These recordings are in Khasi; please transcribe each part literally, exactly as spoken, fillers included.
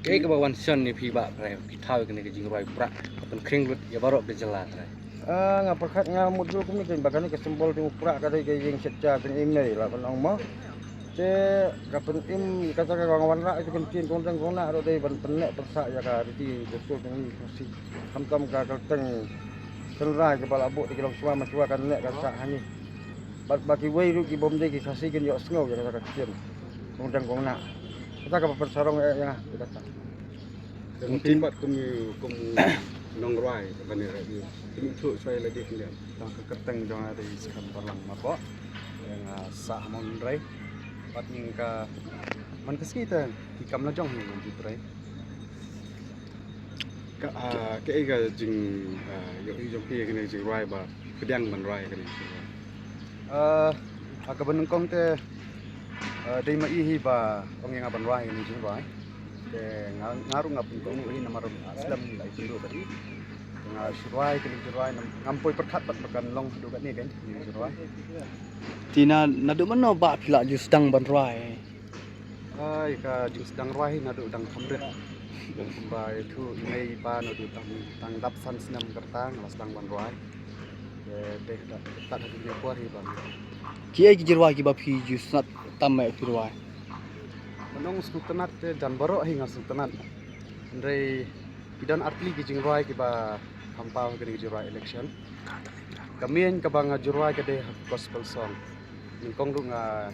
Kaei kaba wan shon ïa phi Bah Trai, phi thaw ïa kane ka jingrwai u prah, ka pynkhring lut ïa baroh ka jylla Trai. Ah, nga pyrkhat nga mutdur kumne kein ba kane ka symbol jong u prah ka dei ka ïing shet ja jong i mei la ban ong mo. Te ka pynim ïa kata ka wanrah ïa ka ktien kongdeng kongna ruh dei ban pynneh pynsah ïa ka riti dustur jong ngi Khasi. Khamtam ka kyrteng tynrai kaba la buh da ki longshuwa manshuwa kan neh kan sah ha ngi. Bad ba kiwei ruh ki bym dei ki Khasi kin ïohsngew ïa kata ka ktien kongdeng kongna. Kata kaba pynsarong eh ïa nga ïa kata. Te ma phi pat kum u, kum u nongrwai kaba ne ra ïa. Phi ithuh shwa ïa lade khyndiat. Tang ka kyrteng jong nga dei Skhem Barlang Marbok. Ïa nga sah ha Mawlynrei. Bad nyngka man ka sngi te ki kam la jong hi ngan ju trei. Ka, ah, kaei ka jing, ah, ïohi jong phi ïa kane ka jingrwai ba pdiang ban rwai ïa kane ka jingrwai? Ah, ha kaba nyngkong te, ah, dei ma i hi ba ong ïa nga ban rwai ïa kane ka jingrwai. Te nga, nga ruh nga pynkohnguh hi namar, ah, slem la ïakynduh bad i. Nga shu rwai ïa kane ka jingrwai, ngam poi pyrkhat bad ba kan long haduh katne kein kane ka jingrwai. Te na, naduh mynno ba phi la ju sdang ban rwai? Ai, ka jingsdang rwai naduh dang kham rit. Kumba ïathuh i mei i pa naduh tang, tang dap san snem ka rta nga la sdang ban rwai. Te, te, te, tad haduh kine por hi ban. Kiei ki jingrwai kiba phi ju sngewtynnat tam eh phi rwai? Ban ong sngewtynnat te jan baroh hi nga sngewtynnat. Hynrei ki don artylli ki jingrwai kiba kham paw ha kane ka jingrwai election. Ka main kaba nga ju rwai ka dei ha gospel song. Nyngkong ruh nga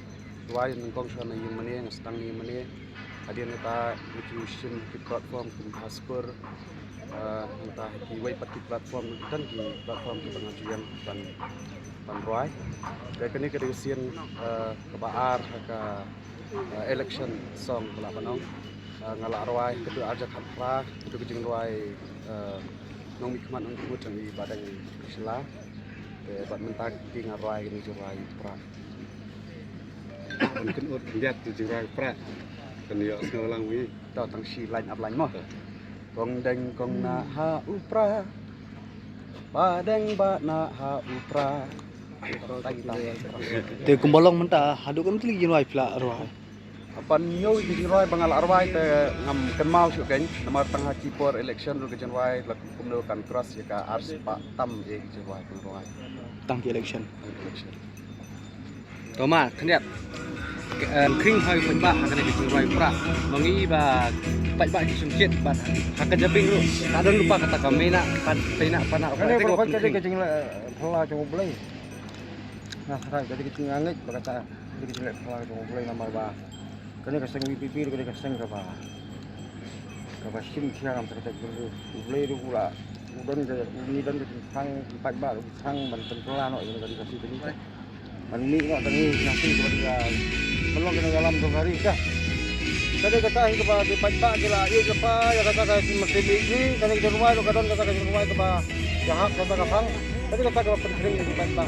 rwai nyngkong shuwa na ïing mane, nga sdang na ïing mane. Hadien kata nga ju shim ki platform kum ha Spur, ah, nangta ha kiwei pat ki platform, ki don ki platform kiba nga ju ïeng ban, ban rwai. Te kane ka dei ka sien, ah, kaba ar ha ka, ah, election song ba lah ban ong. Ah, nga la rwai katto arja khatphra, katto ka jingrwai, ah, Nongmihkhmat Nongkynmut jong i Bah Deng Shylla. Te bad mynta ki nga rwai kane ka jingrwai u prah. Ban kynnoh khyndiat ka jingrwai u prah. Kan ïohsngew lang wi. To tang shi line up line mo. Kong deng kong nah ha u prah. Ba deng ba nah ha u prah. Te kumba long mynta haduh katne tylli ki jingrwai phi la rwai? Hapan hynñiew ki jingrwai ba nga la rwai te ngam kynmaw shuh kein namar tang ha ki por election ruh ki jingrwai la kumno kan cross ïa ka arspah tam eh ki jingrwai ki rwai. Tang ki election. Tang ki election. To ma khyndiat. Khring hoi paidbah ha kane ka jingrwai u prah. Ma ngi ba paidbah ki sngewsih bad ha ka jabieng ruh ka don lypa kata ka mei nah pan, mei nah pan nah. Kane ka ruh ka dei ka jingleh phylla jong U Blei. Nga tharai ka dei ka jingangeit ba kata ka dei ka jingleh phylla jong U Blei namar ba kane ka seng VPP ruh ka dei ka seng kaba, kaba shim thiang ha ka jaitbynriew. U Blei ruh u la, u don ka, u ngi don ka jingthrang, paidbah ruh ki thrang ban pynkylla noh ïa ka ri Khasi kane. Ban mih noh tang ïa ka Khasi kaba dei ka, ban long kane ka ïalam jong ka ri ka. Ka dei kata hi kaba ki paidbah ki la ïeit lypa ïa kata ka jingmynsiem ïeit hi, kane ka jingrwai ruh ka don kata ka jingrwai kaba ïahap kata ka phang. Ka dei kata kaba pynkhring ïa ki paidbah.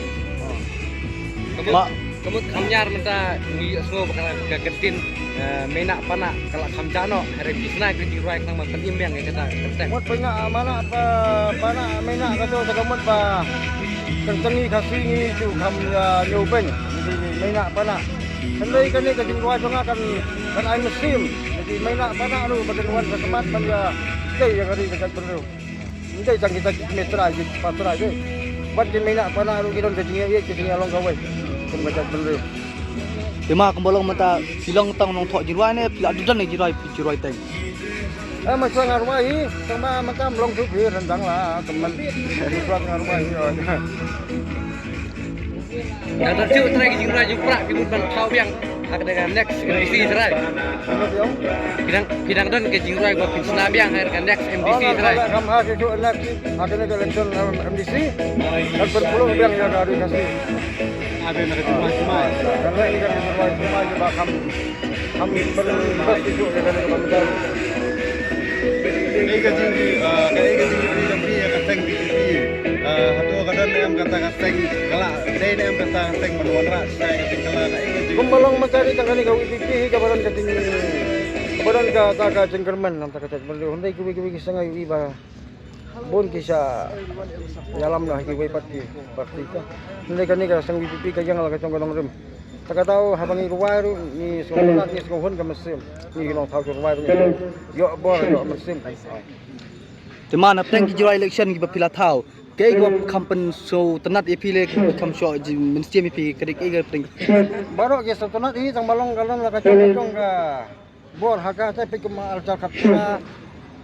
Ka mut, ka mut kham ïar mynta ngi ïohsngew ba ka, ka ktien, eh, mei nah pa nah ka la kham jah noh, hynrei phi sna ka jingrwai khnang ban pynim biang ïa kata ka kyrteng. Mut mei nah pa nah, pa, pa nah mei nah kato te ka mut ba ka kyrteng ngi Khasi ngi ju kham, eh, ñiewbeiñ. Mei nah pa nah. Hynrei kane ka jingrwai jong nga kan, kan ai mynsiem. Mei nah pa nah ruh ba kan wan ka khmat ban ïa tei ïa ka ri ka jaitbynriew. Ym dei tang kita ki kmie trai ki kpa trai ki. Bad ki mei nah pa nah ruh ki don ka jingïeit ka jingïalong kawei kum ka jaitbynriew. Te ma kumba long mynta phi long tang nongthoh jingrwai ne phi la dei don jingrwai phi jingrwai teng? Eh, mynta nga rwai hi, tang ba mynta ym long shuh phi ryndang la tymmen. Mynta nga rwai hi. Nga don shuh trai ka jingrwai jong u prah phi mut ban thaw biang ha ka next MDC trai. Phi dang, phi dang don ka jingrwai ba phin sna biang ha ka next MDC trai. Kam ha shuh next ha ka next election MDC. Kan pynpluh biang ïa ka ri Khasi. Ada na ka jingrwai sumai. Kan ka jingrwai sumai ba kam Ham pynbeit shuh ïa kane ka bynta. Kaei ka jing, ah, kaei ka jingïohi jong phi ïa ka seng VPP? Ah, hato ka don ne em kata ka seng, ka la dei ne em kata ka seng ban wanrah sha ka jingkylla, kaei ka jing. Kumba long mynta dei tang kane ka VPP hi kaba don ka jing, kaba don kata ka jingkyrmen nangta ka jait bynriew. Hynrei kiwei kiwei ki seng nga ïohi ba bun ki sa ïalam na kiwei pat ki party ka. Hynrei kane ka seng VPP ka ïeng la ka jong ka nongrim. Ka daw haba ngi rwai ruh ngi sngewtynnat, ngi sngewhun ka mynsiem. Ngi ki nongthaw ki rwai ruh ngi ïoh bor ïoh mynsiem. Te ma na pdeng ki jrwai election kiba phi la thaw, kaei kaba kham pynsngewtynnat ïa phi lei, kham shoh mynsiem ïa phi, ka dei kaei ka pdeng? Baroh ki sngewtynnat hi, tang ba long ka long la ka jong ka jong ka bor ha ka, te peit kum ar hajar khatphra.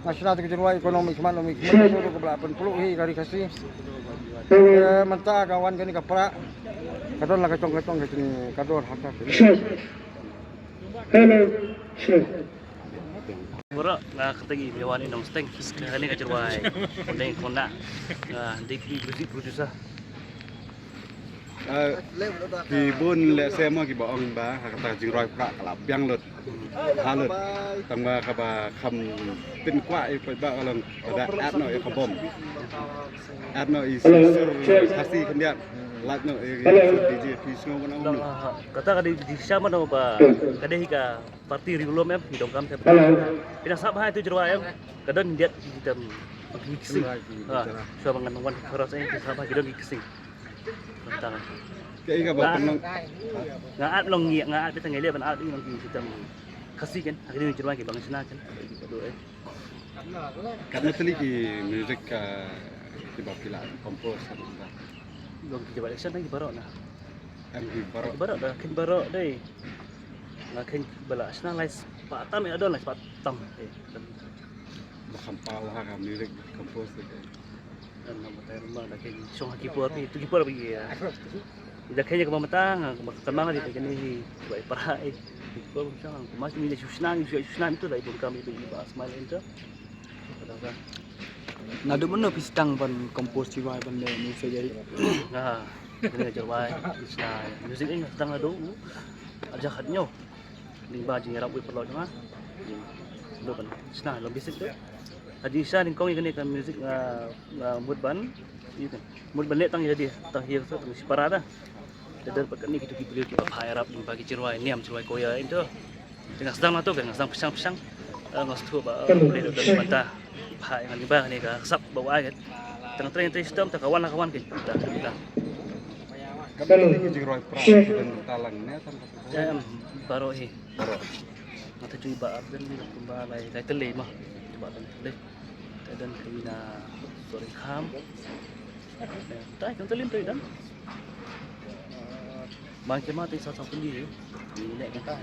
Nga shna te ka jingrwai economic khmat, economic khmat, ka ruh kaba la pynpluh hi ka ri Khasi. Eh, mynta ka wan kane ka pra, ka don la ka jong ka jong ka jing, ka dor ha ka. Hello. Baroh, nga kata ngi wan i Nongsteng, kane ka jingrwai. Kondeng kona. Nga dik i music producer. Eh, ki bun lehse mo kiba ong ba ha kata ka jingrwai pra ka la biang lut. Ha lut. Tang ba kaba kham pynkwah ïa phi ba ka long ba da add noh ïa ka bom. Add noh i sur Khasi khyndiat. Lait noh i sur D J, phi sngew ban ong noh. Kata ka dei di sha mano ba ka dei ka party Ri Lum em, ngi donkam te. Phi nang sngap ha itu jingrwai em. Ka don khyndiat ki tem ki ksing. Ha, shuwa ba ngan wan chorus em, phi sngap ha ki don ki ksing. Tang. Kaei kaba pynlong. Nga at long ngi, nga at bita ngi leh ban at long ngi, kita Khasi kan, ha kine ki jingrwai kiba ngi shna kan. Katno tylli ki music, ah, kiba phi la compose kan? Long ki jaba election ki baroh na. Em ki baroh. Ki baroh da, kin baroh dei. Nga khein ba la shna lai spah tam, ïa don lai spah tam. Eh, tam. Ba kham paw ha ka music compose te. Em, nang batai ma da khein shong ha ki por phi, tu ki por phi, ïa. Da khein ka ba mata nga, ba ka ma nga di kane hi, ba i para, eh. Ki por ba shong, ma shu ni shu shna, shu shna tu da i bun kam i ba smile enter. Naduh mynno phi sdang ban compose jingrwai ban leh music ïa hi? Ha, kane ka jingrwai, phi sdang music ïa nga sdang naduh u. Ar hajar khathynñiew. Lyngba jingïarap u paralok jong nga. Naduh ban sdang long basic tu. Ha jingshisha nyngkong ïa kane ka music nga, nga mut ban, ïa ka mut ban leh tang ïa lade, tang ïa ka tang shipara da. Te don pat kane kito ki briew kiba phah ïarap lyngba ki jingrwai niam, jingrwai choir ïa ito. Te nga sdang na to, nga sdang pyrshang pyrshang. Eh, nga sngewthuh ba, eh, ka dei don bynta. Phah ïa nga lyngba kane ka sap ba u ai. Te nga trei trei shitom, te ka wan la ka wan keiñ. Te ka dei bynta. Ka dei ki jingrwai pra, ki don bynta lang ne, tang ka. Em, baroh hi. Baroh. Nga thaw ju i Bah Arden, kumba lai, lai tylli ma. I Bah Arden tylli. Te don ka Mina Sohryngkham. Em, tai kam tylli te don. Bang kima te sa sa tylli. Ni ne ka.